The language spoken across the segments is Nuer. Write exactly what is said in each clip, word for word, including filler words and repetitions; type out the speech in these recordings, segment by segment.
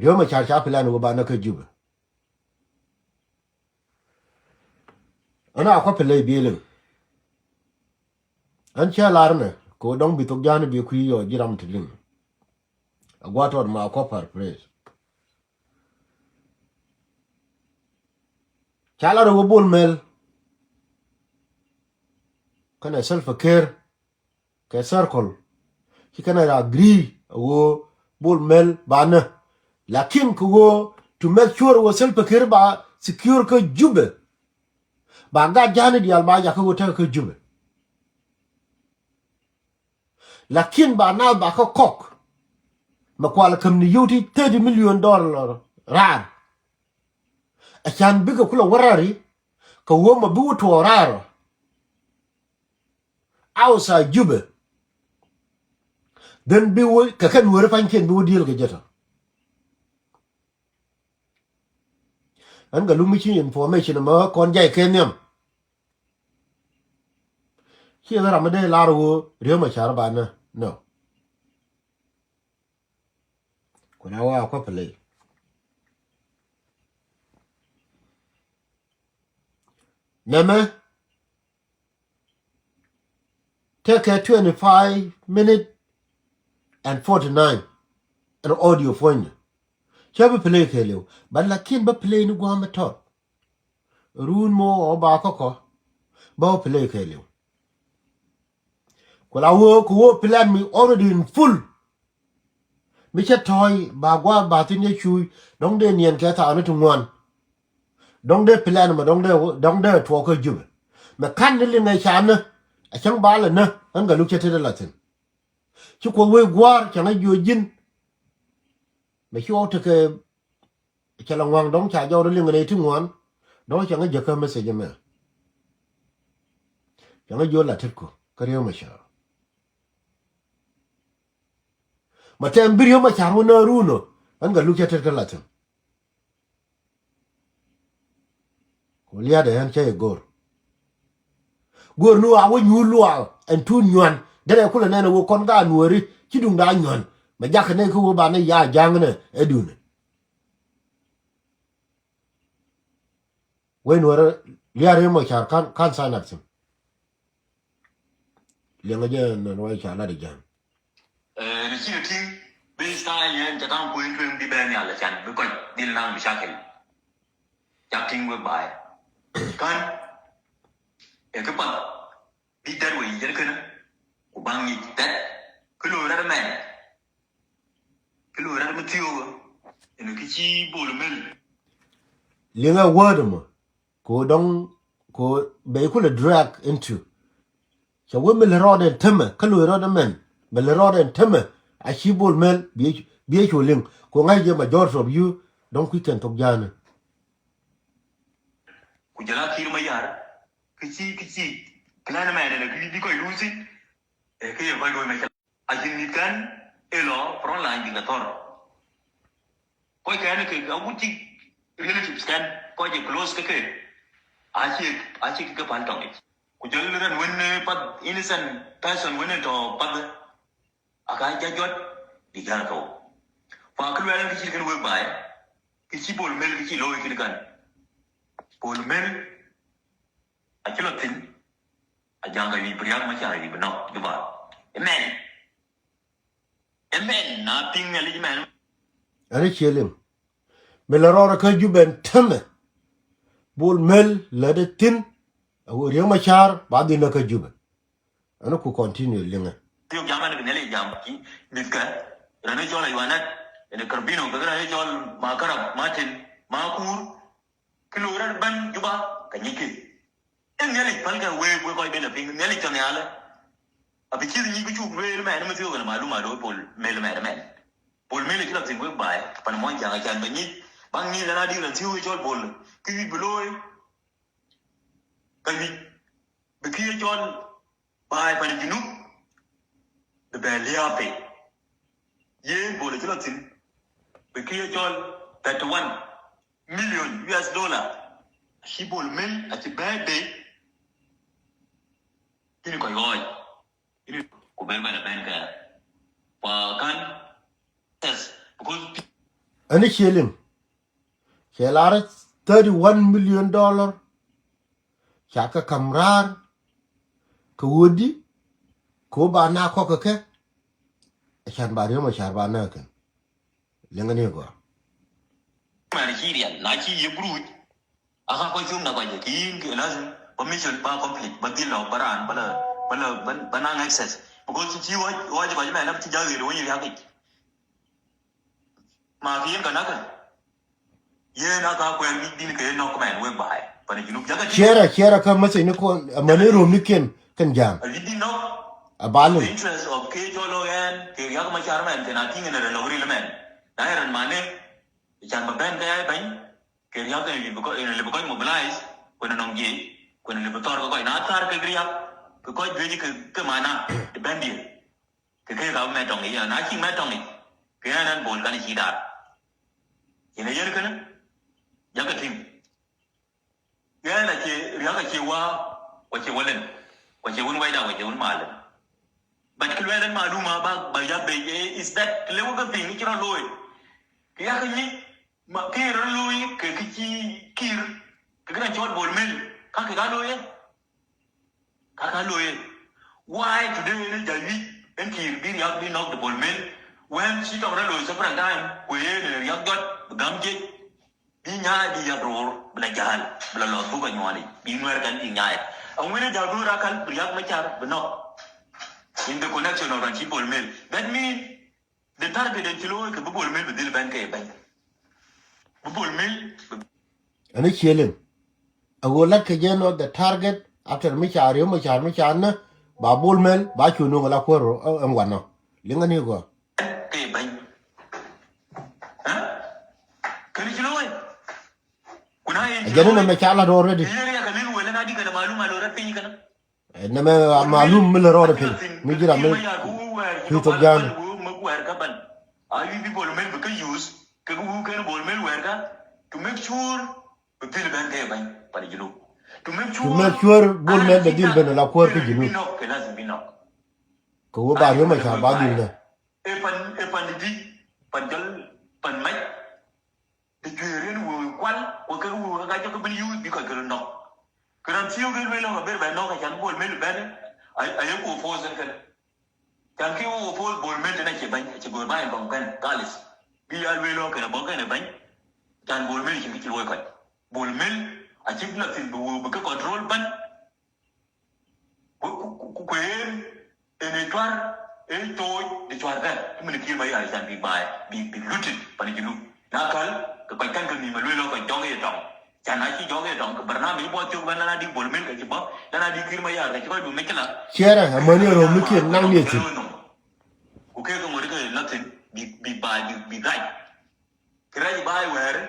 Riek Machar ca plan wä ba näk kä Juba. Ɛn a kɔ play biɛ liŋ. Ɛn cä lar nɛ kɛ wä dɔŋ bi thok ja̱a̱n bi kui̱ yɔ ji̱ ram ti liŋ. A gua̱a̱t tɔt ma kɔ paraphrase. Ca lar wä Bol Mel kɛnɛ Salva Kiir kɛ circle. Ci kɛn a agree a ɣöö Bol Mel ba nä. Lakin kɛ ɣöö to make sure ɣöö Salva Kiir ba secure kä Juba. Ba gat ja̱a̱ni diaal ba jakä ɣöö tekɛ kä Juba. Lakin ba naath ba kä kɔk. Mɛ kual käm ni yio̱w ti thirty million dollar raar. A can bikɛ kulɛ wä raar i̱ kɛ ɣöö mɛ bi wä tuɔɔk raar ɔ. Outside Juba. Then bi wä kɛ kɛn weri pa̱nykiɛn bi wä deal kɛ jɛ tɔ. Ɛn kɛ lumi ci information mɛ kɔn jay kɛ nhiam. Ci ɣä ram mi dee lar wä Riek Machar ba nä. No. Kuna wa kɔ play. Nɛmɛ. Tekɛ twenty five minute and forty nine. Ɛn audio puɔ̱nyni. Cä bi play kɛɛliw. But lakin bä play ni gua̱a̱m mi tɔt. Run mɔ ɔ ba kɔkɔ. Bä wä play kɛɛliw. Ku la wä ku wä plan mi already in full. Mi cä tɔ̱ɔ̱c ba gua̱a̱ ba thin yɛ cuuc dɔ̱ŋ dee niɛn kɛ thaani ti ŋuan. Dɔ̱ŋ dee plan mɛ dɔ̱ŋ dee dɔ̱ŋ dee tuɔɔk kä Jubɛ. Mɛ ka̱n ni liŋɛ ca nä a cäŋ ba lɛ nä ɣän Gatluak cä tetdä la thi̱n. Ci Kuoth wec gua̱a̱r cäŋ a jiö ji̱n. Mɛ ci ɣɔw tekɛ cɛ la ŋua̱ŋ dɔ̱ŋ ca jɔw rɔ liŋɛ nɛy ti ŋuan. Dɔ̱ŋ cäŋ a jäkä message ɛmɛ. Cäŋ a jiö la tetku kä Riek Machar. Ma tɛm bi Riek Machar wä nä run ɔ ɣän Gatluak cä tetkä la thi̱n. Ku lia̱a̱dɛ ɣän cä yɛ go̱r. Go̱r ni wa wä nyuur luaak ɛn tuut nyuan derɛ kulɛ nɛn ɛ wä kɔn ka nuääri ci duŋda nyuan. Mɛ jakä nɛ kä wä banɛ ya ja̱a̱ŋ nɛ ɛ duundɛ. Wen wärä lia̱a̱ Riek Machar ka̱n ka̱n sign up thi̱n. Liɛŋɛ jɛ nɛn wä ca lat ɛ ja̱a̱ŋ. Ɛ, ni ci ti bi style yɛn ca ka̱n kueŋ tueŋ bi bɛn yal can bi kɔc dil naŋ bi cakil. Cak tiŋ wek ba̱a̱. Ka̱n ɛ kä path bi dɛt wä yi jɛn känä ku baŋ nyic dɛt kä lo̱o̱ rɛt mɛn. Kä lo̱o̱ rɛt mi thiöökä ɛn kä ci Bol Mel. Liŋɛ word mɔ. Ko dɔŋ ko bɛ kulɛ drag into. Cɛ wee mi lɛ rɔɔdɛ tämɛ kä lo̱o̱ rɔɔdɛ mɛn mi lɛ rɔɔdɛ tämɛ. A ci Bol Mel biɛ biɛ cu liŋ ko ŋa̱c jɛ majority of you dɔŋ kui̱ kɛn thok ja̱a̱ni. Ku jɛ la Kiir Mayar kä ci kä ci plan mɛn ɛn kä bi kɔc luuthi. Ɛ kä yɛ kɔc luuth mɛ cɛ la a ci mi̱th kɛn ɛ lɔ front line bikɛ thɔr. Kɔc kɛn kɛ a wut ci relatives kɛn kɔc jɛ close kä kɛ. A ci a ci kɛ pal tɔŋ ic ku jɔl ren wen path innocent person wen tɔ path. A ka jɛ jɔt bi ja̱a̱n kɛ wä. Fa kä luɛl ɛn kä ci kɛn wek ba̱a̱ ɛ kä ci Bol Mel kä ci lo̱o̱ i̱ kin kɛn Bol Mel. A ci lɔ thi̱n. A ja̱a̱ŋ kɛ wi̱i̱ bi ria̱k ma ca wi̱i̱ bi nɔk Juba. Amen. Amen. Na piŋ Nhialic amen. Ɛn i̱ cie liŋ mi lɛ rɔɔdɛ kä Jubɛ ɛn tämɛ. Bol Mel lätdɛ thi̱n. A wä Riek Machar ba dhil nä kä Jubɛ. Ɛn i̱ ku continue liŋɛ. Thiok jam ɛn kɛ Nhialic jam ci mi̱thkɛ. Rɛn i̱ cɔl a yuanɛt ɛn i̱ kärbino kɛ rɛn i̱ cɔl ma kärap ma tin ma kuur. Kä lo̱o̱ rɛl ben Juba kɛ nyic kɛ. Ɛn Nhialic päl kɛ wee wee kɔc ben a piŋ Nhialic tɔ nhial. A bi cieth nyic kä cuk lueel mɛn mi thiok kɛn malum a lo̱o̱ Bol Mel mɛn mɛn. Bol Mel ci la thi̱n wek ba̱a̱ pan muɔ̱ny ja̱ŋ a can bɛ nyic baŋ nyic lɛn a di̱k la thiok cɔl Bol. Kä wi̱c bi lo̱o̱ kä wi̱c bi kiɛ cɔl. Ba̱a̱ pan Junub bi bɛ lia̱a̱ piny. Yeen Bol a ci lɔ thi̱n bi kiɛ cɔl thirty one million U S dollar. A ci Bol Mel a ci bɛɛ dee. Ini kɔc ɣɔɔc ini ku ben bɛn a ben kɛ. Wa kan tɛth because Ɛn i̱ ciëliŋ cɛ lar thirty one million dollar. Ca kɛ ka̱m raar kɛ ɣöödi kɛ ɣöö ba na kɔk kɛ kɛ. Ɛ can ba riöm ɛ car ba na kɛn. Liŋɛ ni gɔaa. Mɛn ci riɛl na ci yɛ guruuc. Aka kɔc thiöŋ na kɔc kɛ yïn kɛ lazim ba mission ba complete ba dhil lɔ ba raan ba la ba la ba naŋ access. Because ci ɣɔc ɣɔc kɔc mɛn ci ja̱ ɣet wä nyi riakic. Ma ki̱n kɛ nakä. Yen a ka kuɛn wi̱c din kɛ nɔk mɛn wek ba̱a̱. Pani junub jakä ti. Ciɛrɛ ciɛrɛ kä message ni kon amani rom ni ken kɛn jam. A wi̱c din nɔk. A balin. The interest of kɛ cɔl lɔ ɛn kɛ riak ma car mɛn kɛ na tiŋ in a rɛ lɔk ril mɛn. Na ɛrɛn mani. Can ba bɛn kɛ ay bɛny. Kɛ riak in libi kɔc in libi kɔc mobilize. Kuɛn nɔŋ jiec. Kuɛn libi thɔr kɛ kɔc na thar kɛ riak. Kɛ kɔc juec kɛ kɛ mana. Ti bɛn diɛ. Kɛ kɛ ka mɛ tɔŋ i̱ na ci mɛ tɔŋ i̱ kɛ ɛn ɛn bol kan ci dar. Ci nɛ yɛn kɛn jakä tiŋ. Yɛn a ci riak a ci wa wa ci walen wa ci wun wayda wa ci wun malen. But kɛ luɛl ɛn maluma ba ba yak bɛ is that kɛ lewä kɛ piŋ ci rɔ loy. Kɛ yak nyi ma kɛ rɔ loy kɛ kɛ ci kir kɛ kɛ na cɔl bol mel ka kɛ ka loy. Kaka loye. Why today ni ja yuic en kir bi riak bi nok de bol mel. When ci tɔk ra loye several time kwe ne riak jɔt bi gam jec. Bi nyaay bi yak ror bi la jahal bi la lɔth buk a nyuani bi nuɛr kan bi nyaay. A wini ja dur akal bi riak ma car bi nok. In the connection of ran ci bol mel. That mean The target in ci looi kɛ bi bol mel bi dhil bɛn kɛ bɛn. Bi bol mel bi. Ɛn i̱ ciëlin. A ɣöö lat kɛ jɛ nɔ the target after mi ca riw mi ca mi ca nä ba bol mel ba cu nuŋ la kuäär ɛn wanɔ. Liŋä ni gɔaa. Kɛ bɛn. Kɛn ci looi. Kuna yɛn ci looi. A jɛ ni nɛ mɛ ca lat already. Yɛn riɛk kɛ lil wël ɛn a di kɛn a malum a looi rɛ piny kɛn. Nɛmɛ a malum mi lɛ rɔɔdɛ piny mi ji̱ ram mi kui̱ thok ja̱a̱n. A yui̱ bi bol mel bi kä use kɛ bi wuu kɛn bol mel wɛɛr kä to make sure bi dhil bɛn kɛ bɛny pan junub. To make sure bol mel bɛ dhil ben la kuäär kä junub. Kɛ wä ba riöm a ca ba dhil nɛ. Ɛ pan ɛ pan di pan jɔl pan mac. Ti cueer in wëë kual kuɛ kek wëë kek a cä kä bin yuuc bi kɔc kɛ rɔ nɔk. Kɛ raan thiëëk in lueel ɣä ber bɛ nɔk a can bol mel bɛn a yɛ ku oppose in kɛn. Can ki wä oppose bol mel tin a ci bɛny a ci go̱o̱r ba in bɔŋ kɛn kalis. Bi ya lueel ɣä kɛn a bɔŋ kɛn a bɛny. Can bol mel ci ki ci luɔi kɔc bol mel a ci la thin bi wëë bi kɛ control bän. Ku ku ku kueen in ɛ cuar ɛ tooc di cuar kɛ ti min kiir ma yaar can bi baai bi bi lutit pani junub. Na kal kɛ kɔc kan kɛ mi ma luel ɔ kɔc jɔk ɛ tɔŋ. Can a ci jɔk ɛ tɔŋ kɛ barnami bɔ thiok bɛ lana di bol mel kɛ ci bɔ lana di kiir ma yaar kɛ ci kɔc du mi ci la. Ciɛrɛ amäni rɔ mi kiir naŋ ni thi̱n. Ku kɛ kɛ ŋot kɛ la thi̱n bi bi baai bi bi gac. Kɛ rɛc baai wɛɛri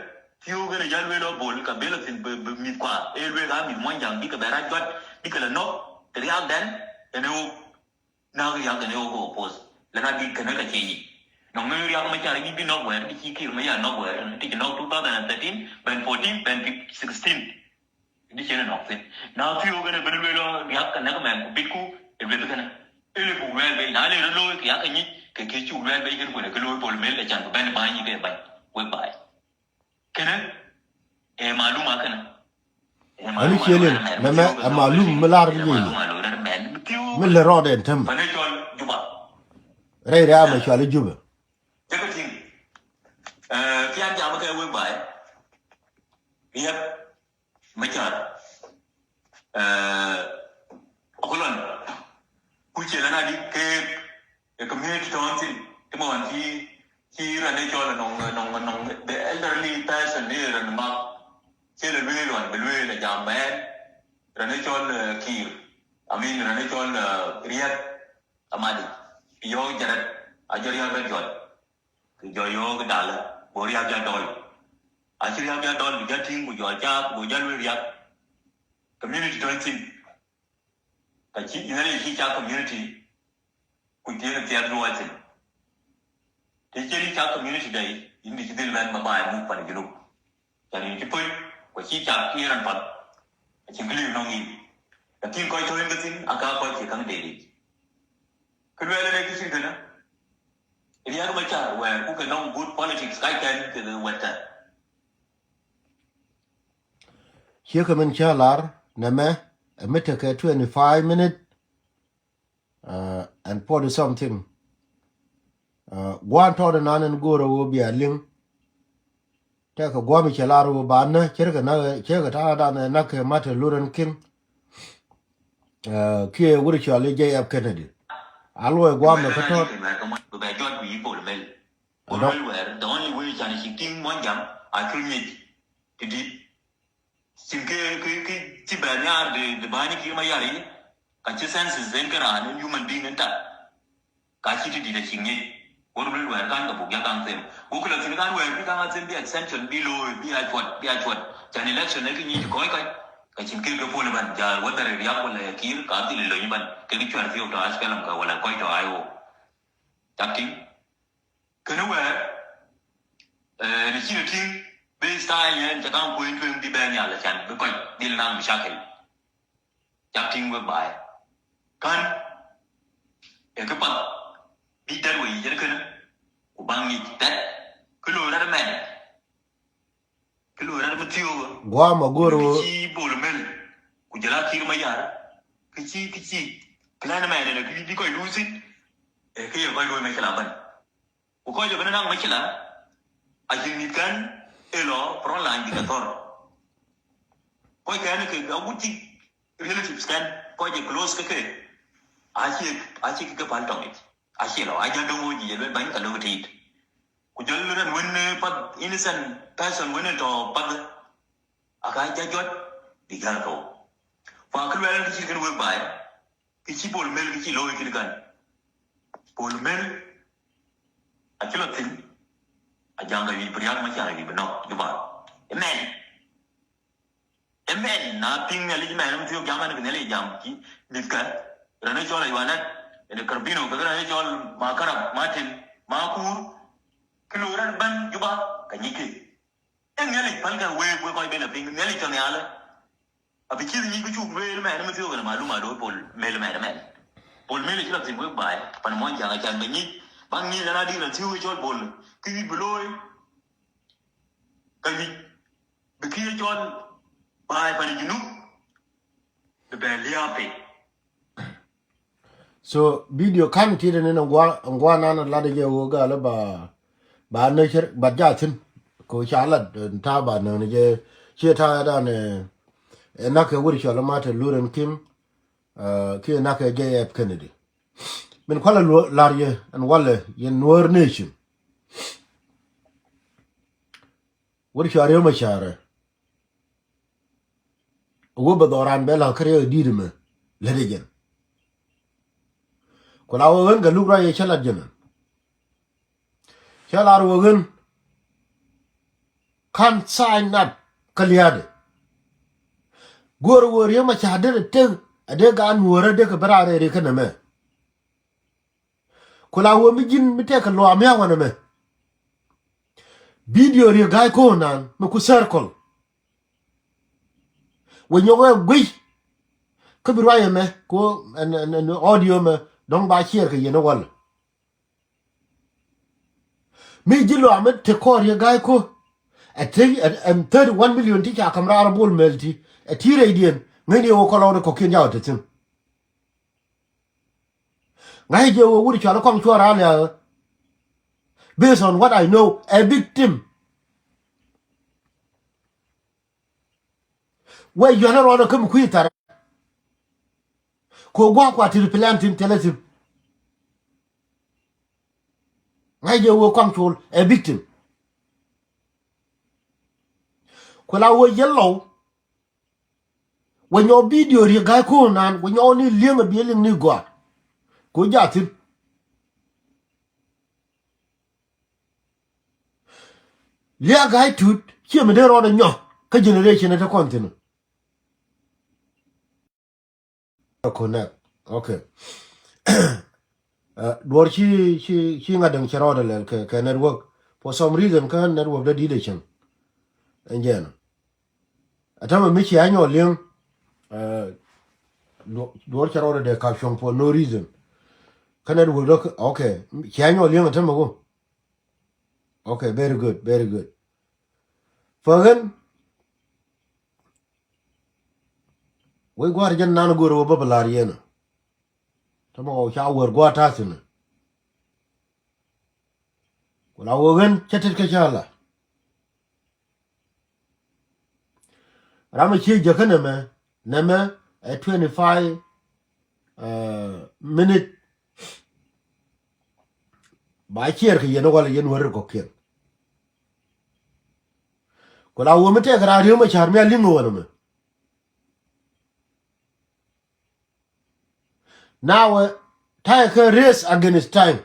thiöök kɛn ɛ jäl lueel ɔ bol kɛ bel ɔ thi̱n bi bi mi̱th kua ëë lueel a mi̱th muɔ̱nyja̱ŋ bikɛ bɛ rac jua̱t bikɛ lɛ nɔk kɛ riaakdɛn. Kɛn ɛ ɣok na̱k riaak kɛn ɛ ɣok kɛ oppose lɛ na di̱t kɛn ɛ kɛ cieny yic. Nɔŋ mi riaak mɛ car i̱ bi nɔk wɛɛr bi ci kiir mɛ ya nɔk wɛɛr ti ci nɔk two thousand and thirteen ben fourteen ben sixteen. Di cien inɔk thin na thiöök kɛn ɛ ben lueel ɔ ria̱k kɛ näk mɛn ku bitku ɛ lueth kɛn ɛ. Ili buk luɛɛl bei na lɛ rɔ looi kɛ yak kɛ nyic kɛ kɛ cuk luɛɛl bei kɛn kuɛn ɛ kɛ looi bol mel ɛ can ku bɛn ba̱ny kɛ ba̱ny wek ba̱ny. Kɛn ɛ ɛ malum a kɛn ɛ. Ani cielin mɛmɛ ɛ malum mi lar ni yeli. Mi lɛ rɔɔd ɛn tɛm. Rɛy rɛy amɛ cual i̱ Jubɛ. Jɛ kɛ ti̱ŋ. Ɛ kian jam kɛ wek ba̱ny. Yep. Mɛ cär. Ɛ kulɔn. Kucɛ lɛ na di keek ɛ community tɔn thin ti mɔ wan ci ci rɛn ɛ cɔl ɛ nɔŋ nɔŋ nɔŋ the elderly person ni rɛn mak. Cɛ lɛ lueel wan bɛ lueel ɛ jam mɛɛn rɛn ɛ cɔl ɛ kiir. I mean rɛn ɛ cɔl ɛ riɛk. Amadi yɔɔk jɛ rɛt a jɛ riɛk rɛt jɔl. Kɛ jɔl yɔɔk dalɛ bɛ riɛk jɛ dɔl. A ci riɛk jɛ dɔl bi jɛ ti̱ŋ ku jɔl caak ku jɛ lueel riɛk. Community tɔn thin. Ka ci inɛ lɛ ci cak community ku tiee ni thiath luɔc thin. Ti ci ni cak community dɛy in di ci dhil mɛn ma baai muk pan junub. Can in ci pöc kua ci cak ki ran pan. A cin ki liw nɔŋ in. Lakin kɔc tɔ̱ in kä thin a ka kɔc ci kaŋ dee dic. Kä luɛl in ɛ ki cin känä. Riɛk Macar wɛɛr ku kɛ nɔŋ good politics kac kɛn kɛ wɛt kɛn. Ciekɛ min cä lar nɛmɛ ɛ mi tekɛ twenty five minute, uh, and forty something. Uh, guan tɔɔt nan in go̱o̱rä wä bia liŋ. Tɛkɛ guam i̱ cɛ lar wä ba nä cɛ rikɛ na cɛ kɛ ta̱a̱ dan ɛ nak kɛ Martin Luther King. Uh, kiɛ wut cɔal i̱ J F Kennedy. A luɔi guam ɛ kä tɔɔt. Bɛ jɔt ku yi Bol Mel. Bol Mel wɛɛr, the only way can ci tiŋ muɔnyjaŋ a cul nyic ti di̱t. Cin kɛ kɛ kɛ ci bɛ nhiaar di di ba̱a̱ny Kiir Mayar i̱ ka ci census den kɛ raan in human being in tak. Ka ci ti di̱t a ci ŋi̱i̱c. Wot bi luɛɛr kan kɛ buk ya kaŋ them. Wok kɛ la thi̱n kan wɛɛr bi kaŋ a them bi extension bi looi bi a cuɔt bi a cuɔt. Can election ni kɛ nyi̱i̱c ti kɔc kɔc. Ka cin kɛ kɛ pol iban ja̱a̱r whether riak wala Kiir ka dhil ilony iban kɛ kɛ cuɛr thiok tɔ S P L M ka wala kɔc tɔ I O. Cak ti̱ŋ. Kɛn wɛɛr, eh, ni ci ni ti̱ŋ bi style yɛn cɛ kaŋ kueeny tueŋ bi bɛn yal can bi kɔc dhil naŋ mi cakil. Cak ti̱ŋ wek ba̱a̱. Kän ɛ kä path bi dɛt wä yic jɛn känä ku baŋ yic dɛt kä lo̱o̱ rat mɛn. Kä lo̱o̱ rat mi thiöökä guam a go̱r wä ci Bol Mel ku jɛ la Kiir Mayar. Kä ci kä ci plan mɛn ɛn ɛ kä bi kɔc luuth thi̱n. Ɛ kä yɛ kɔc lo̱o̱ mɛ cɛ la bän. Ku kɔc ɛ ben naŋ mɛ cɛ la a ci mi̱th kɛn ɛ lɔ front line bi kɛ thɔr. Kɔc kɛn kɛ a wut ci relatives kɛn kɔc ɛ close kä kɛ a ci a ci kɛ pal tɔŋ i̱ a ci lɔ a jɛ do̱ŋ wä ji̱ jɛ luel bany ka lo̱k ti̱i̱t. Ku jɔl ran wen path innocent person wen tɔ path a ka jɛ jɔt bi gɛr kɛ wä. Kua kä luɛl kä ci kɛn wek ba̱a̱. Kɛ ci Bol Mel kɛ ci lo̱o̱ kɛ kan. Bol Mel a ci lɔ thi̱n a ja̱ŋ kɛ wi̱i̱ bi riak ma ca wi̱i̱ bi nɔk Juba. Amen. Amen. Na piŋ Nhialic mɛn mi thiok jam ɛn kɛ Nhialic jam ci mi̱th kɛ. Rɛn cɔl a yuanɛt ɛn karbino kɛ rɛn cɔl ma karab ma tin ma kuur. Kɛ lo̱o̱ rɛn bän Juba kɛ nyic kɛ. Ɛn Nhialic päl kɛ wee wee kɔc ben a piŋ Nhialic tɔ nhial. A bi ci nyic bi cuk lueel mɛn mi thiok kɛ malum a lo̱o̱ Bol Mel mɛn mɛn. Bol Mel ci lɔ thi̱n wek ba̱a̱ pan muɔ̱ny ja̱ŋ a can bɛ nyic. Baŋ nyic ɛn a di̱i̱r a thiok cɔl Bol. Ki wi̱c bi lo̱o̱. Kä wi̱c bi kiɛ cɔl ba̱a̱ pan Junub. Bi bɛ lia̱a̱ piny. So video kan ti de ni ngua ngua nan lat jɛ wo gal ba ba ne cher ba ja thin ko cha lat ta ba ne ne je che ta da ne e na ke wuri cha la ma te luren kim ki na ke J F Kennedy. Min kwala lar ye an wala ye Nuer nation. Wuri cha re ma chare. Wä bɛ dhɔran bɛ la kärɛ di̱t mɛ lät jɛn. Ku la wä ɣän kɛ luk ruac yɛ cä lat jɛn. Cä lar wä ɣän kan sign up kä lia̱a̱dɛ. Guɔ̱r wä riek ma ca derɛ tek a dee gaat nuɔ̱ɔ̱rä dee kɛ bä raar rɛy ri kä nɛmɛ. Ku la wä mi ji̱n mi tɛk kɛ luaam mi a wanɛ mɛ. Video riek ga̱a̱c ko̱o̱n naan mi ku circle. Wä nyɔk ɛ guiy. Kä bi ruac ɛmɛ ko ɛn ɛn audio mɛ dɔ̱ŋ ba share kɛ yɛn ɛ wal. Mi ji̱ luaam mi te kɔɔr yɛ ga̱a̱c ko̱o̱n. Ɛ te ɛn thirty one million ti ca ka̱m raar Bol Mel ti ɛ ti rɛydiɛn ŋäcni ɛ wä kɔlɔk ni kɔ̱kiɛn ca wä te thi̱n. Ŋa̱c jɛ wä wut cual kɔŋ cuɔr a lia̱a̱. Based on what I know, a victim. Wee yuanä ruɔnä kä mi kui̱ thar. Ko gua̱a̱k kua tir plan tin thilɛ thim. Ŋa̱c jɛ wä kɔŋ cuɔl a victim. Ku la wä yɛn lɔw. Wä nyɔk video riek ga̱a̱c ko̱o̱n naan wä nyɔk ni li̱eŋ a biɛ li̱ŋ ni gɔaa. Ko jathin. Liak ga̱a̱c tut ciɛ mi dee rɔɔdɛ nyɔk kä generation ɛ te kɔn thi̱n. Connect. Okay. Duɔr ci ci ci ŋa̱t däŋ cɛ rɔɔdɛ lɛl kɛ kɛ network. For some reason kä network dee di̱t ɛ cäŋ. Ɛn jɛn. Atämɛ mi cia nyɔk li̱eŋ. Duɔr cɛ rɔɔdɛ dee kap cuɔ̱ŋ for no reason. Kä network dɔ, okay. Cia nyɔk li̱eŋ ɛ tämɛ ɣöö. Okay, very good, very good. Fäɣän. Wec gua̱a̱r jɛn nan go̱o̱r ɣöö bä bä la̱r yɛn ɔ. Tämɛ ɣɔw ca wäär gua̱a̱r ta̱thi̱n ɔ. Ku la wä ɣän cä tet kä cä la. Ram ɛ cie jäkä nɛmɛ, nɛmɛ ɛ twenty five, uh, minute. Ba ciɛɛr kɛ yɛn walɛ yɛn wä ri kɔkiɛn. Ku la wä mi tɛk raa ri̱ew mɛ ca̱r mi a li̱ŋ ɣän mɛ. Now, uh, ta̱yɛ kä race against time.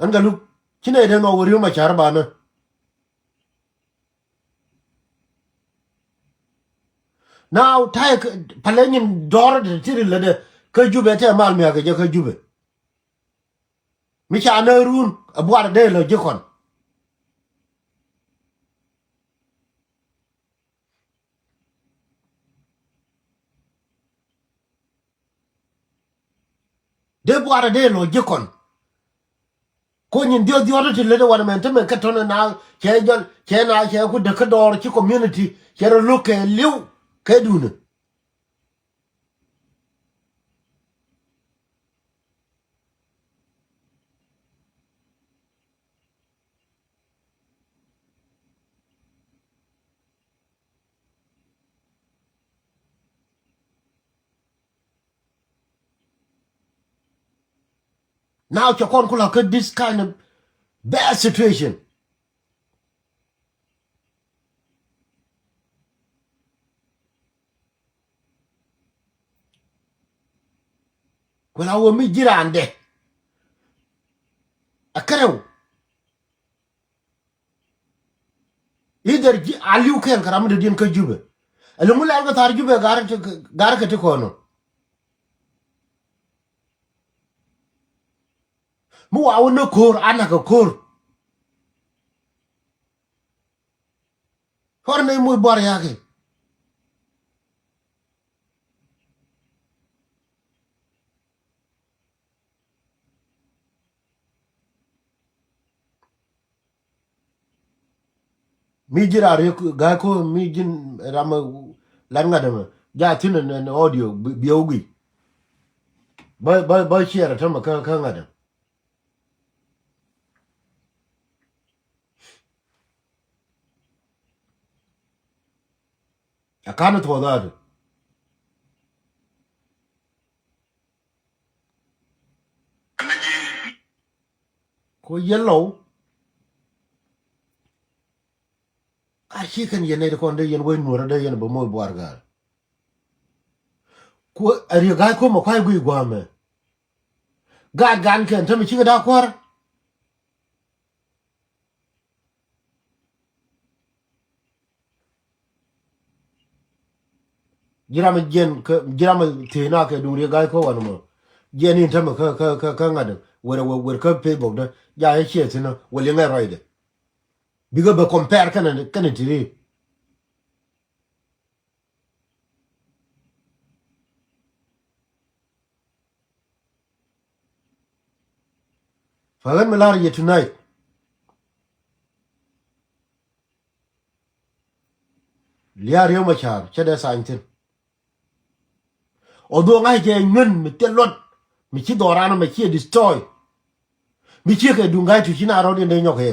Ɛn kɛ luk ci nɛy dee nɔ wä ri̱w ma ca̱r banä. Now ta̱yɛ kä palɛ nyin dɔ̱r ti ti ri lätdɛ kä Jubɛ tɛ mal miakä jɛ kä Jubɛ. Mi ca nä run ɛ buar dee lɔ ji̱ kɔn. Dee buarɛ dee lɔ ji̱ kɔn. Ko nyin dhiɔth dhiɔth ti lät ɛ wan mɛn te mɛ kä tɔn ɛ na cɛ jɔl cɛ na cɛ ku däk kä dɔɔr ci community cɛ rɔ lo̱k kɛ li̱w kɛ duunä. Now cɛ kɔn kula kä this kind of bad situation. Kuɛ la wä mi ji̱ raan dɛ. A kärɛw. Either ji̱ a li̱w kɛɛl kɛ ram mi dee diɛn kä Jubɛ. Ɛ lo̱ŋ mi lɛl kɛ tha̱a̱r Jubɛ gar kɛ ti kɔn ɔ. Mi wa wä ni ko̱r a nak kɛ ko̱r. Hɔr ni muc buar yakɛ. Mi ji̱ rar yek ga̱a̱c ko̱ mi ji̱n ram lat ŋa̱t ɛmɛ. Ja thi̱n ɛn audio bi, bi ɛ wä guic. Bä, bä, bä share tämɛ kä, kä ŋa̱t ɛmɛ. A ka̱n thuɔ̱k dhaatu. Ko yɛn lɔw. A ci kɛn yɛn nɛy ti kɔn dee yɛn wec nuɔrä dee yɛn bä moc buar ga̱a̱r. Ku a riek ga̱a̱c ko̱mɛ kua̱c guic gua̱a̱mɛ. Gaat gan kɛn tämɛ cikɛ da̱a̱ kuäär. Ji̱ ram jiɛn kä ji̱ ram thiec na kɛ duŋ riek ga̱a̱c kä wanɛ mɔ. Jiɛn in tämɛ kä, kä, kä, kä ŋa̱t wer, wer, wer kä Facebook dä. Ja yɛ ciɛ thi̱n wä liŋɛ ruacdɛ. Bikɛ bɛ compare kɛnɛ, kɛnɛ ti ri. Fa ɣän mi la̱r yɛ tonight. Lia̱a̱ Riek Machar cä dee thany thi̱n. Although ŋa̱c jɛ nyuɛn mi thil luɔt mi ci dhɔran mi ci destroy. Mi ci kɛ duŋ ga̱a̱c tu ci na rɔ̱diɛn dee nyɔk kɛ.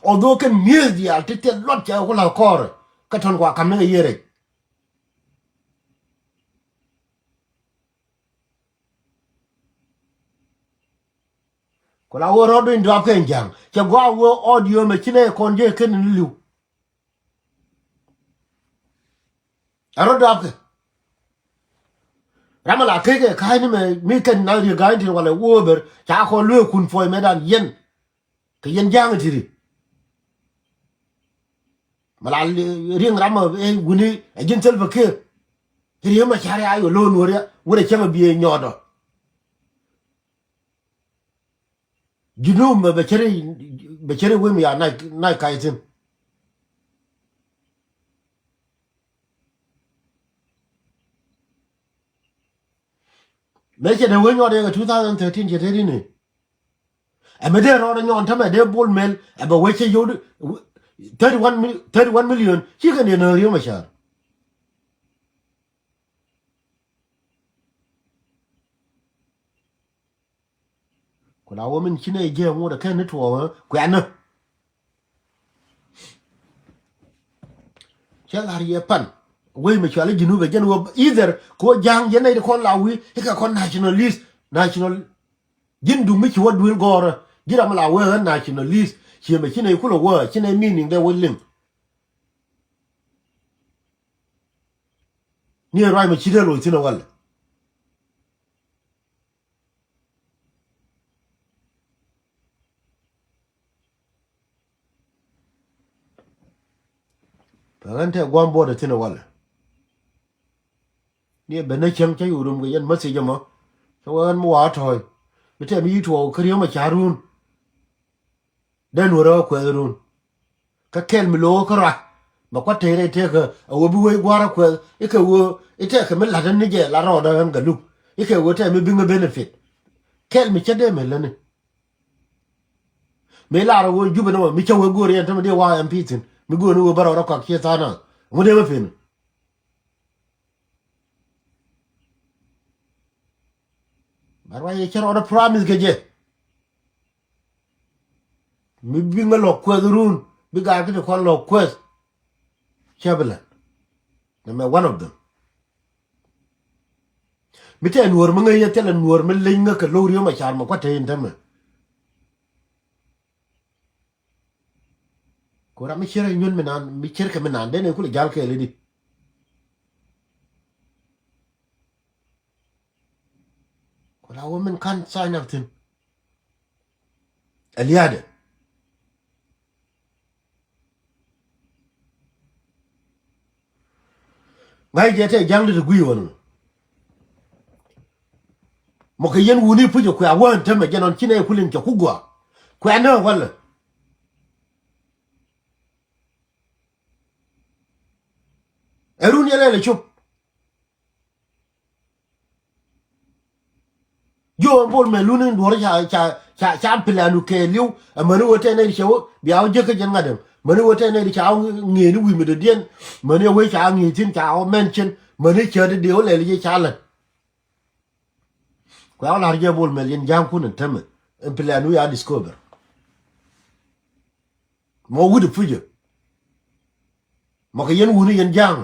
Although kɛn mi̱eth diaal ti thil luɔt cɛ ku la kɔɔrɛ kä tɔn kua ka̱m ni kɛ yiëë rɛc. Ku la wä rɔ̱t in duap kɛ in ja̱ŋ cɛ gua̱a̱ wä audio mɛ ci nɛ kɔn jɛ kɛn in li̱w. A rɔ dɔapkɛ. Ram a la kek ɛ ka̱a̱cni mɛ mi kɛn na riek ga̱a̱c tin walɛ wä ber ca kɔn luee kun puɔ̱c mɛ dan yɛn. Kɛ yɛn ja̱a̱ŋ ti ri. Mɛ la riŋ ram a ɛ wuni ɛ ji̱n thil bä kiɛ. Riek mɛ car ya yɔ lo̱o̱n wä riak wä rɛ cäŋ a biee nyɔɔdɔ. Junub mɛ bɛ cɛ ri, bɛ cɛ ri wem ya nac, nac kac thi̱n. Mëë cɛ dee wee nyɔɔt yɛ kɛ two thousand thirteen cɛ te ri ni. Ɛ mɛ dee rɔɔdɛ nyɔɔn tämɛ dee Bol Mel ɛ bɛ wee cɛ yio̱w thirty one mil-, thirty one million cikɛ ni nä Riek Machar. Ku la wä min ci nɛ jiɛ ŋot ɛ kɛn ni tuɔɔk ɛ kuɛnä. Cɛ lar yɛ pan wec mi cuali Junub ɛ jɛn wä either ko ja̱ŋ yɛn nɛy ti kɔn la wi̱i̱ ikɛ kɔn nationalist, national. Ji̱n duŋ mi ci wä duel gɔɔrä ji̱ ram mi la wee ɣän nationalist. Ciɛ mɛ ci nɛy kulɛ wä ci nɛy meaning dee wä liŋ. Ni ɛ ruac mɛ ci dee loc thi̱n ɛ walɛ. Pɛ ɣän tɛ gua̱a̱m buɔt ɛ thi̱n ɛ walɛ. Ni ɛ ben ɛ cäŋ cä yo̱o̱ rom kɛ yɛn message ɛmɔ. Cä wee ɣän mi wa̱a̱ tɔ̱ɔ̱c mi tɛm i̱ tuɔɔk kä Riek Machar run. Dee nuɔ̱rä kä kuɛth run. Kä kɛl mi lo̱o̱k kä ruac mɛ kua̱t tëë rɛy tëëkä a wee bi wee gua̱a̱r kä kuɛth ikɛ wee itɛɛkɛ mi la̱t ni jɛ la rɔɔdä ɣän Galuk. Ikɛ wee tɛm mi biŋä benefit. Kɛl mi cä dee mɛ lätni. Mi lar wee Jubɛ ni wä mi cä wee go̱o̱r yɛn tämɛ dee wa M P thi̱n mi go̱o̱r ni wee bä rɔɔdä kɔak ciɛ tha̱a̱n a ŋu dee mɛ pen. Ba ruac yɛ cä rɔɔdä promise kɛ jɛ. Mi bi ŋä lɔ kueth run bi gaat kä ti kɔn lɔ kueth. Cä bi lät nɛ mɛ one of them. Mi tɛ nuɔr mi ŋä yɛ thilɛ nuɔr mi leny ŋä kɛ lo̱w Riek Machar mɛ kua̱t te in tämɛ. Ku ram mi cier a nyuɔ̱n mi naan mi cier kɛ mi naan den in kulɛ jal kɛɛl idi. Ku la wä min kan sign up thi̱n. Ɛ lia̱a̱dɛ. Ŋa̱c jɛ tɛ ja̱ŋ di ti gui̱i̱ wän. Mɔ kɛ yɛn wuni puc ɛ kuɛ a wään tämɛ jɛ nɔn ci nɛ kuliŋ cɛ ku gɔaa. Kuɛ nä walɛ. Ɛ run yɛ lɛl ɛ cop. Jiö Bol Mel luni duɔ̱r ca ca ca ca pilanu kɛɛliw. Amäni wä tɛn nɛy di ca wä bia wä jek kä jɛn ŋa̱t ɛm mäni wä tɛn nɛy di ca wä ŋi̱eeni wi̱i̱ mi dɔ̱diɛn. Mäni wä ca ŋi̱eec thi̱n ca wä mɛn cin mäni cäät di wä lɛl ji̱ ca lät. Kuɛ wä la̱r jiö Bol Mel yɛn ja̱a̱ŋkun ɛn tämɛ ɛn pilanu ya discover. Mɔ wut ɛ pucä mɔ kɛ yɛn wuni yɛn ja̱a̱ŋ.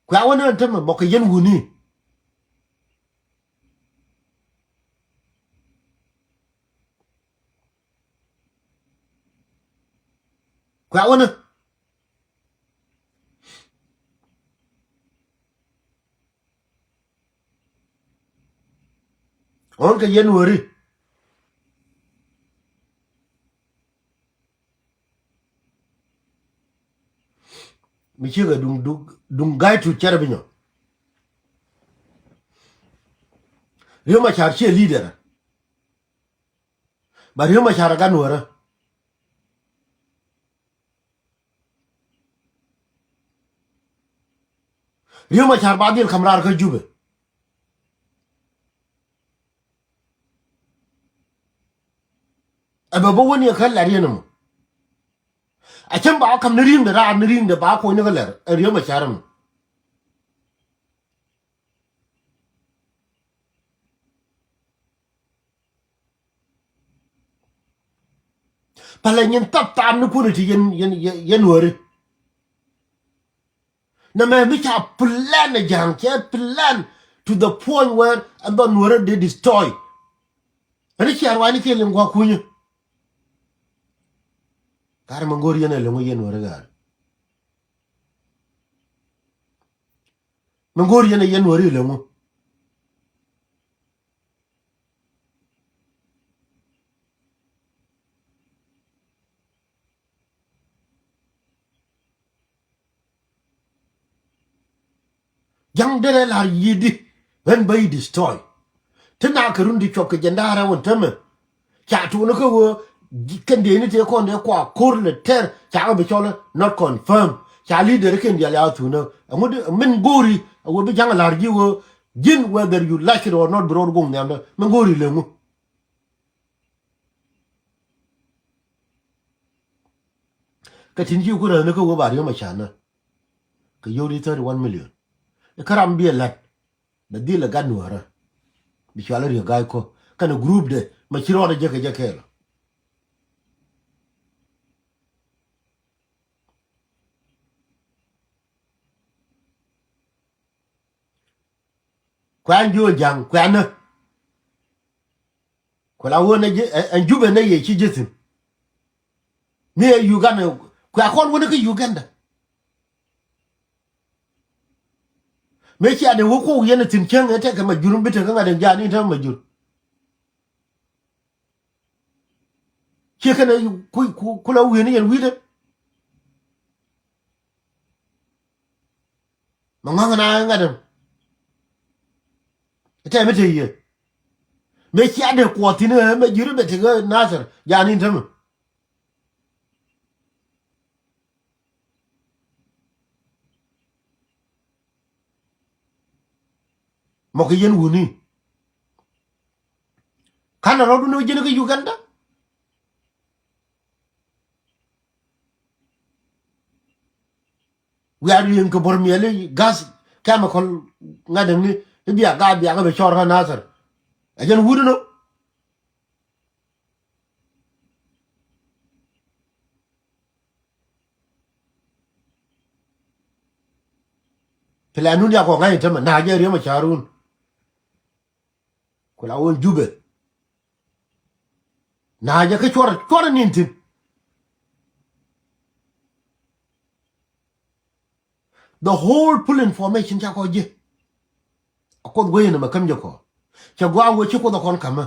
Kuɛ wä ni ɛn tämɛ mɔ kɛ yɛn wuni. Kuɛ wä ni. Ɣɔn kɛ yɛn weri. Mi ciek ɛ duŋ duŋ duŋ ga̱y tuc cɛrɛ bi nyɔ. Riek Machar ciɛ leader. Ba Riek Machar ɛ gan wärä. Riek Machar ba dhil ka̱m raar kä Jubɛ. Ɛ bɛ bä wä ni ɛ kä lɛr yɛn ɛmɔ. A cäŋ ba wä ka̱m ni ri̱i̱ŋdɛ raar ni ri̱i̱ŋdɛ ba wä kuɔ̱ny ni kä lɛr ɛ Riek Machar ɛmɔ. Pälɛ nyin thap thaap ni kuäär ti yɛn yɛn yɛn nuääri. Nɛ mɛ mi ca plan ɛ ja̱a̱ŋ cɛ plan to the point where ɛn dhɔ nuääri dee destroy. Ɛn i̱ cia ruaacni kiɛ liŋ gua̱a̱k kunyä. Gat mɛ ŋo̱r yɛn ɛ liŋ wä yɛn nuääri gat. Mɛ ŋo̱r yɛn ɛ yɛn nuääri ɛ liŋ wä. Ja̱ŋ derɛ la̱r yi̱i̱di. Ɣän bä yi destroy. Ti na kɛ run ti cuɔp kɛ jɛn da̱a̱r ɛ wän tämɛ. Ca tuuni kä ɣöö kɛn dee ni tëë kɔn dee kua ko̱r lɛ tɛr ca kɛ bi cɔl not confirm. Ca leader kɛn dial ya thuunä. Ɛŋu di min go̱o̱ri ɛ ɣöö bi ja̱ŋ ɛ la̱r ji̱ ɣöö ji̱n whether you like it or not bi ro̱r go̱ŋ nhiamdä min go̱o̱ri lɛ ŋu. Kɛ tin ci ku rääni kä wä ba riöm a canä. Kɛ yio̱w di thirty one million. Ikä ram biɛ la̱t bɛ dhil ɛ gat nuäärä. Bi cual ɛ riek ga̱a̱c ko̱ kɛnɛ group de mɛ ci rɔɔdɛ jek kɛ jɛ kɛɛl. Kuɛn jiö ja̱ŋ kuɛnä. Ku la ɣöö nɛ ji̱ ɛn Jubɛ nɛ yɛ ci ji̱ thi̱n. Mi ɛ Uganda kuɛ kɔn wänä kä Uganda. Mëë cia dee wä kuɔk yɛn ɛ thi̱n cäŋ ɛ tɛkɛ ma jur mi bi tekɛ ŋa̱t ɛn ja̱a̱n in täämɛ ma jur. Ciɛ kɛn ɛ ku la wi̱i̱ni yɛn wi̱i̱dɛ. Mɛ ŋa̱ŋ na ŋa̱t ɛm. Tɛm mi te yie. Mëë cia dee kuɔth thi̱n ɛ mɛ ji̱ri bɛ tekɛ Nathir ja̱a̱n in tämɛ. Mɔ kɛ yɛn wuni. Kanɛ rɔɔdun ɛ ji̱n kä Uganda. Wiaa ri̱i̱ŋ kɛ buɔ̱r miɛli gas chemical ŋa̱t ɛŋni i̱ bia gaa bia kä bi cɔɔr kä Nathir. Ɛ jɛn wut inɔ. Pilɛnun ya kɔ ŋa̱c in tämɛ na jɛ riɛm a ca̱run. Ku la wun Jubɛ. Na jɛ kä cuɔr cuɔr nin thi̱n. The whole full information ca kɔ ji̱. A Kuoth guey ni mɛ käm jɛ kɔ. Cɛ gua wee ci Kuoth a kɔn ka̱mä.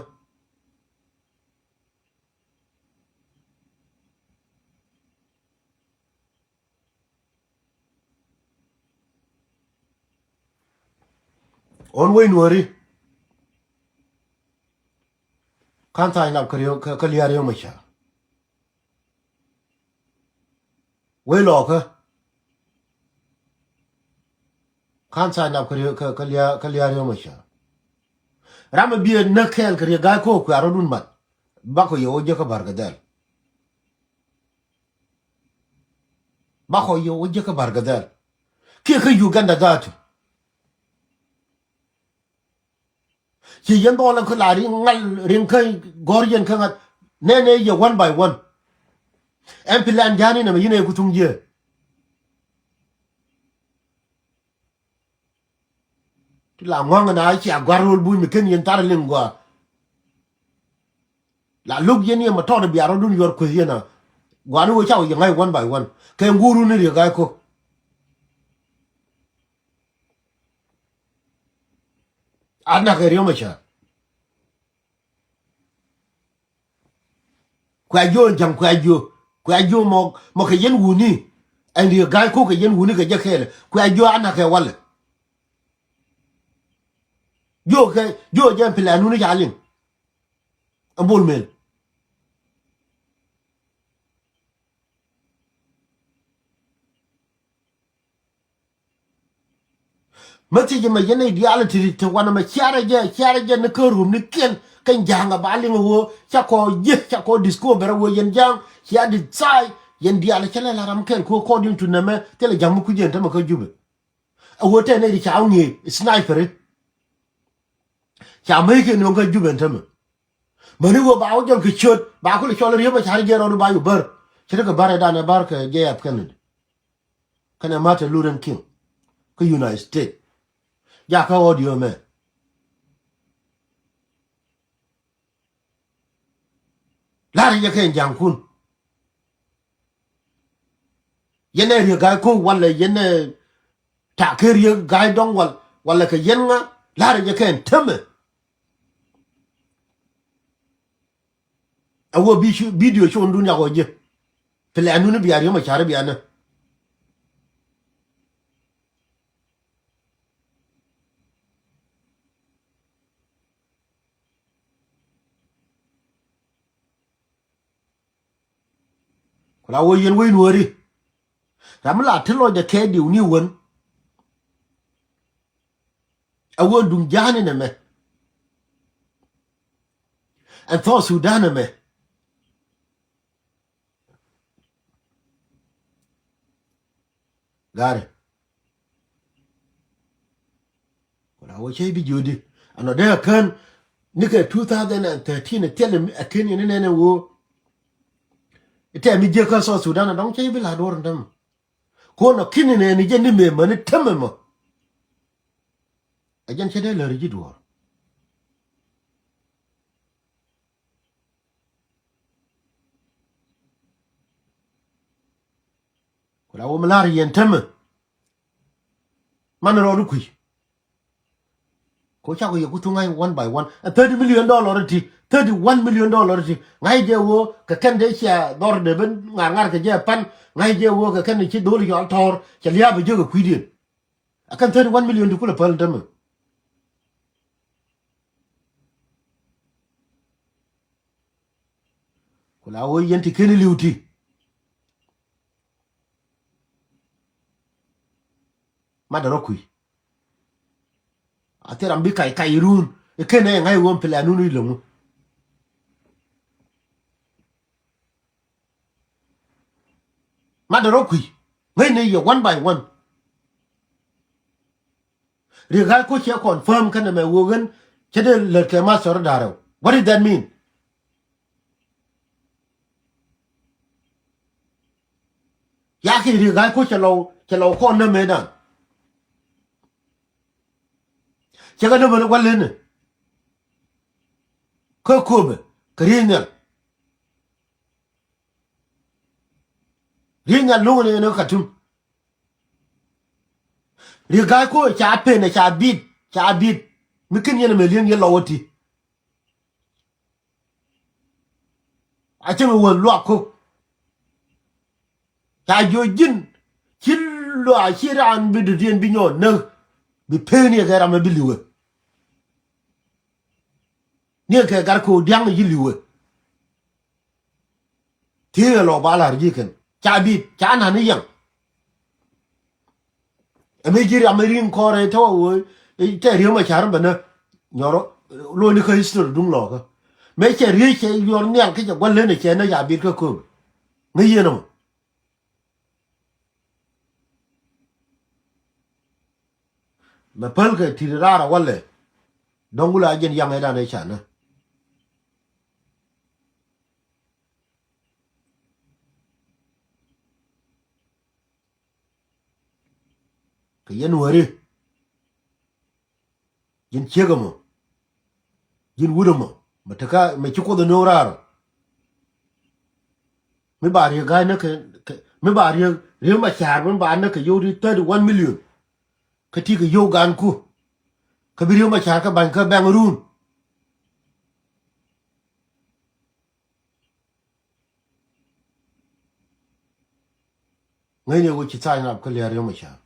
Ɣän wec nuɔ̱ɔ̱ri. Ka̱n tha̱a̱ny lap kä riäm, kä, kä lia̱a̱ riäm a ca. Wec lɔɔkä. Ka̱n tha̱a̱ny lap kä riäm, kä, kä lia̱a̱, kä lia̱a̱ riäm a ca. Ram a biɛ näk kɛɛl kɛ riäk ga̱a̱c ko̱o̱k kuɛ a rɔ̱dun mat. Bakɔ yɛ wä jek kä Barkadhɛl. Bakɔ yɛ wä jek kä Barkadhɛl. Kiɛ kä Uganda dhatu. Ci yɛn dhɔl kä la riŋ ŋal riŋ kä gɔ̱r yɛn kä ŋa̱t. Nɛnɛ yɛ one by one. Ɛn plan ja̱a̱n inɛ mɛ yinɛ ku thuŋ jiɛ. Ti la ŋɔ̱ŋ na cia gua̱r ro̱l buny mi ken yɛn thar liŋ gua. La lo̱k yɛn yɛ ma tɔt bia rɔ̱dun yuɔr kueth yɛn a. Guani wee ca wä yɛ ŋa̱c one by one kɛ ŋuurun ni riek ga̱a̱c ko̱. A nak ɛ riɔm a ca. Kuɛ jiö ɛn ja̱ŋ kuɛ jiö. Kuɛ jiö mɔ, mɔ kɛ yɛn wuni. Ɛn riek ga̱a̱c ko̱ kɛ yɛn wuni kɛ jɛ kɛɛlɛ. Kuɛ jiö a nak kɛ walɛ. Jiö kɛ, jiö jɛ ɛn pilɛnun ca liŋ. Ɛn Bol Mel. Mä thiec ɛmɛ yɛn nɛy diaal ti ti wan ɛmɛ ciarɛ jɛ, ciarɛ jɛ ni kä rum ni kiɛn. Kɛn ja̱a̱ŋ ɛ ba liŋ ɛ ɣöö ca kɔ ji̱, ca kɔ discover ɛ ɣöö yɛn ja̱a̱ŋ cia di tha̱a̱c. Yɛn diaal cä lɛ la ram kɛl ku according to nɛmɛ thilɛ ja̱a̱ŋ mi kui̱c yɛn tämɛ kä Jubɛ. Ɛ ɣöö tɛn nɛy ti ca wä ŋi̱eec sniper i̱ ca mäc kɛ nööŋ kä Jubɛ ɛn tämɛ. Mäni ɣöö ba wä jɔl kɛ ciöt ba kulɛ cɔl riep a ca̱r jɛ rɔɔdu ba yu bär. Ce̱tkɛ bär ɛ danɛ bär kɛ jɛ yap kɛn ni. Kɛnɛ Martin Luther King kä United States. Jakä audio mɛ. La̱rä jɛ kɛ ja̱ŋkun. Yɛn ɛ riek ga̱a̱c ko̱k walɛ yɛn ɛ ta̱a̱ kɛ riek ga̱a̱c dɔ̱ŋ wal walɛ kɛ yɛn ŋa la̱rä jɛ kɛ tämɛ. A wä bi video cuɔ̱ŋdun yak ɣɔ̱ ji̱. Pilɛɛndun i̱ bia riöm a ca̱r i̱ bia nä. Ku la wä yɛn wec Nuääri. Ram mi la ti lɔcdɛ kɛ diw ni wän. A wä duŋ ja̱a̱ni nɛmɛ. Ɛn South Sudan ɛmɛ. Gari. Ku la wä cä i̱ bi jiöödi. Ɛn ɔ dee a kään nikɛ two thousand and thirteen ɛ thilɛ mi a ken yɛn inɛnɛ woo. Itɛ mi jiäkä South Sudan ɛ dɔ̱ŋ cä i̱ bi la duɔ̱ɔ̱r in tämɛ. Ku nɔ kin inɛni jɛ ni mëë mäni tämɛ mɔ. Ɛ jɛn cä dee läri ji̱ duɔ̱ɔ̱r. Ku la wä mi la̱r yɛn tämɛ. Man rɔɔdu kui̱. Ko cakɔ yɛ ku thuŋ ŋa̱c one by one. Ɛ thirty million dollar ti, thirty one million dollar ti. Ŋa̱c jɛ wä kɛ kɛn dee cia dhɔr dee ben ŋa̱r ŋa̱r kɛ jɛ pan. Ŋa̱c jɛ wä kɛ kɛn ci dholi cɔal tɔɔr cɛ lia̱a̱ bɛ jek ɛ kui̱diɛn. Ɛ kɛn thirty one million ti kulɛ päl tämɛ. Ku la wä yɛn ti keni li̱w ti. Madɛ rɔ kui̱. A thil ram bi kac kac run. I̱ ken ɛ ŋa̱c wä mi pil anun i̱ lo̱ŋu. Madɛ rɔ kui̱. Ŋäcnɛ yɛ one by one. Riek Gai Kok cɛ confirm kɛnɛ mɛ wee ɣän cɛ dee lät kɛ ma sɔr da̱rɛ. What did that mean? Yakɛ Riek Gai Kok cɛ lɔw, cɛ lɔw kɔn nä mëëdan. Cɛ kɛ nä mɛn wä lenɛ. Kä kööbɛ kɛ Riek Nhial. Riek Nhial lo̱ŋ ni ɛn kä Khartoum. Riek Gai Kok ca pen, ca bit, ca bit. Mi ken yɛn mɛ li̱eŋ yɛ lɔwä ti. A cäŋ wä luak Kok. Ca jiɔ ji̱n ci luak ci raan bi dɔ̱diɛn bi nyɔɔn näk. Bi pen yɛ kɛ ram ɛ bi li̱wɛ. Ni kɛ gat Kok diaŋ ci li̱wɛ. Thiec ɛ lɔ ba la̱r ji̱ kɛn ca bit ca na̱n i̱ yɛŋ. Ɛ mëë ji̱ riam ɛ ri̱ŋ kɔrɛ tɔ̱ ɛ wee tɛ Riek Machar bɛ nä nyɔrɔ lo̱ni kä history duŋ lɔkä. Mëë cɛ Riek cɛ yuɔr nhial kä cɛ gua̱l len ɛ cɛ nä ca bit kä kööb. Ŋäc yɛn ɛmɔ. Mɛ päl kɛ ti̱t raar a walɛ. Dɔ̱ŋ wulɛ a jɛn yaŋ ɛ dan ɛ ca nä. Kɛ yɛn wääri. Ji̱n ciek ɛmɔ. Ji̱n wut ɛmɔ mɛ tekä mɛ ci Kuoth ɛ no̱o̱ŋ raar ɔ. Mi ba Riek Gai näk kɛ, kɛ, mi ba Riek, Riek Machar mi ba näk kɛ yio̱w di thirty one million. Kä ti kɛ yio̱w gan ku. Kä bi Riek Machar kä ba̱ny kä bɛŋ run. Ŋäcni wä ci tha̱a̱c nap kä lia̱a̱ Riek Machar.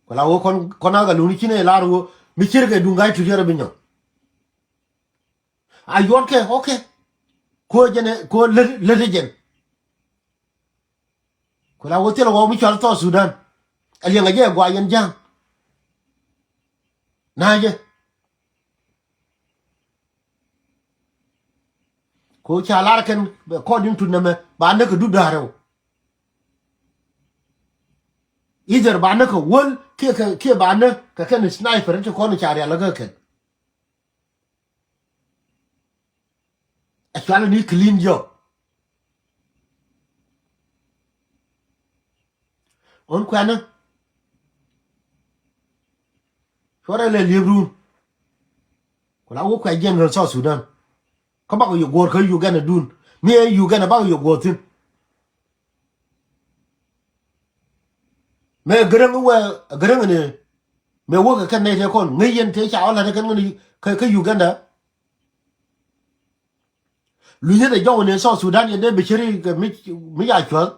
Ku la wä kɔn, kɔn a kɛ luni ci nɛ lar wä mi cir kɛ duŋ ga̱c tu cɛ rɛ bi nyɔk. A yuɔt kɛ, okay. Ko jɛn ɛ, ko lät, lät jɛn. Ku la wä thil wä mi cual South Sudan. A liɛŋ a jɛ gua yɛn ja̱a̱ŋ. Na jɛ. Ko ca lar kɛn according to nɛmɛ ba näk kɛ dup da̱rɛw. Either ba näk kɛ wäl kiɛ kɛ, kiɛ ba näk kɛ kɛn sniper ti kɔn ca rial kä kɛn. A cual ni clean job. Ɣän kuɛnä. Cuɔrɛ lɛ liep run. Ku la wä kuɛ general South Sudan. Kä bakɔ yɛ guɔ̱ɔ̱r kä Uganda dun. Mi ɛ Uganda bakɔ yɛ guɔ̱ɔ̱r thi̱n. Mɛ Gäräŋ wɛ, Gäräŋ ni mɛ wä kɛ kɛn nɛy tëë kɔn ŋäc yɛn tëë ca wä la̱t kɛn ŋäni kä, kä Uganda. Lunyä dɛ jɔw ni South Sudan yɛn dee bi ceri kɛ mi, mi ca cuäth.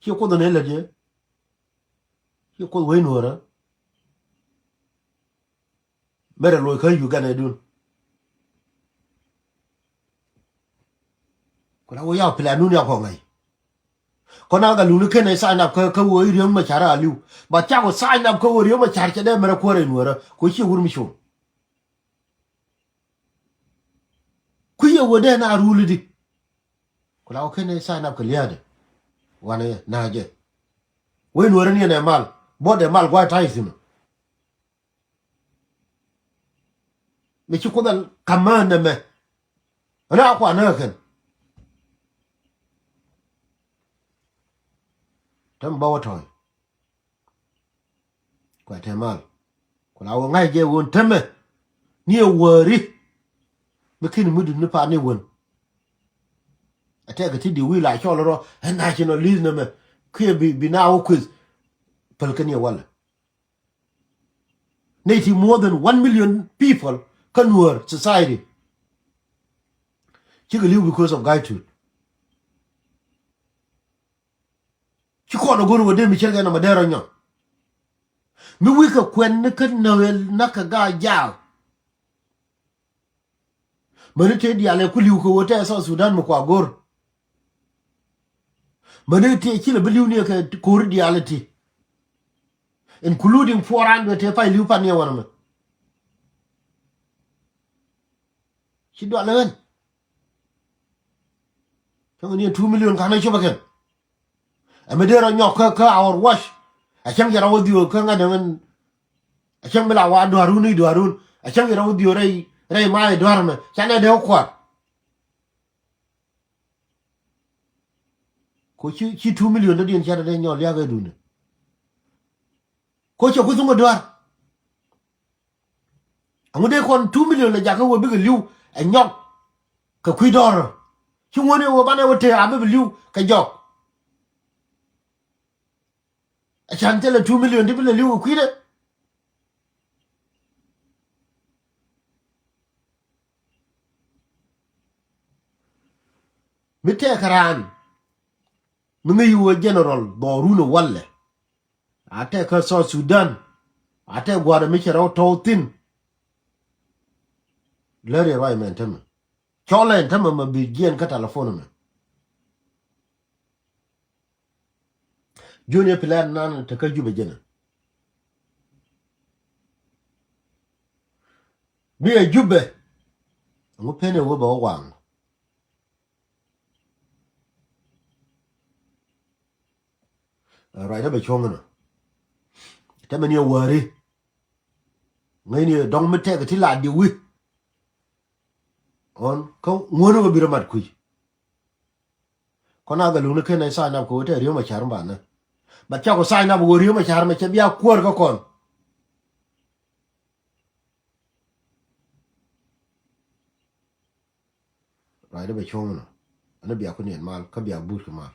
Ci Kuoth ni lät yɛ. Ci Kuoth wec nuɔrä. Mɛrɛ loc kä Uganda dun. Ku la wä ya plan nun ya kɔ ŋa̱c. Kɔn a ɣä luni kenɛ sign up kä, kä wä i̱ Riek Machar a li̱w. Ba cak wä sign up kä wä Riek Machar cɛ dee mɛrɛ kuäär in wärä. Ku ci wur mi cuŋ. Ku yɛ wä dee na ruli di. Ku la wä kenɛ sign up kɛ lia̱a̱dɛ. Wanɛ na jɛ. Wä in wärä ni ɛn ɛ mal. Buɔt ɛ mal gua̱a̱ ta̱y thi̱n. Mi ci Kuoth ɛ ka̱m mään nɛmɛ. Ɛn a kuan nä kɛn. Tɛm bä wä tɔ̱ɔ̱c. Kua tɛm mal. Ku la wä ŋa̱c jɛ wun tɛmɛ. Ni ɛ wäri. Mi kin mi duni pa ni wun. Ɛ tɛk ti di wi̱i̱ la cɔl rɔ ɛ national list nɛmɛ. Kiɛ bi, bi na wä kueth. Päl kä ni ɛ walɛ. Nɛy ti more than one million people kä Nuer society. Cikɛ li̱w because of Gai Tut. Ci kɔn a go̱r wä dee mi cɛl kɛ nɔmɔ dee rɔ nyɔk. Mi wi̱i̱ kɛ kuɛn ni kä näk ɛ näk kɛ Gaa Jaak. Mäni tëë diaal ɛ ku li̱w kɛ ɣöö tɛɛ South Sudan mi kua go̱r. Mäni tëë ci lɛ bi li̱w ni ɛ kɛ ko̱ri diaal ɛ ti. Including four hundred tëë pay li̱w pan ni ɛ wänɛ mɛ. Ci dual ɛ ɣän. Cäŋ ni ɛ two million ka̱n ɛ cop ɛ kɛn. Ɛ mi dee rɔ nyɔk kä, kä our wash. Ɛ cäŋ jɛ rɔ wä dhiöök kä ŋa̱t ɛ ɣän. Ɛ cäŋ mi la wa dua̱run i̱ dua̱run. Ɛ cäŋ jɛ rɔ wä dhiöök rɛy, rɛy ma i̱ dua̱r ɛmɛ. Canɛ dee wä kua̱r. Ko ci, ci two million dɔ̱diɛn ca dee nyɔl liak ɛ duundɛ. Ko cɛ kuth ŋä dua̱r. Aŋu dee kɔn two million lɛ jakä wä bikɛ li̱w ɛ nyɔk kɛ kui̱ dɔ̱rä. Ci ŋuɔ̱n ɛ wä banɛ wä tëë a bi bi li̱w kɛ jɔk. A can thilɛ two million ti bi lɛ li̱w kɛ kui̱dɛ. Mi tɛɛk raan mi ŋäc wä general dhɔrun ɛ walɛ. A tɛk kä South Sudan. A tɛk gua̱a̱r mi cɛ rɛw tɔw thi̱n. Lär yɛ ruac mɛn tämɛ. Cɔl ɛn tämɛ mɛ bi jiɛn kä telephone mɛ. Junior plan nan te kä Jubɛ jɛnɛ. Mi ɛ Jubɛ. Ŋu pen ɛ wä bɛ wä waŋ. Ruacdä bɛ cuɔ̱ŋ inɔ. Tɛmɛ ni ɛ wäri. Ŋäcni dɔ̱ŋ mi tɛk ti la diwi. Ɣɔn kä ŋuäni wä bi rɔ mat kui̱. Kɔn a gɛ luni ken ɛ sign up kɛ wä tɛ Riek Machar banɛ. But cakɔ sign up wä Riek Machar mɛ cɛ bia kuäär kä kɔn. Ruacdä bɛ cuɔ̱ŋ inɔ. Ɛn bia kuniɛn mal kä bia but kɛ mal.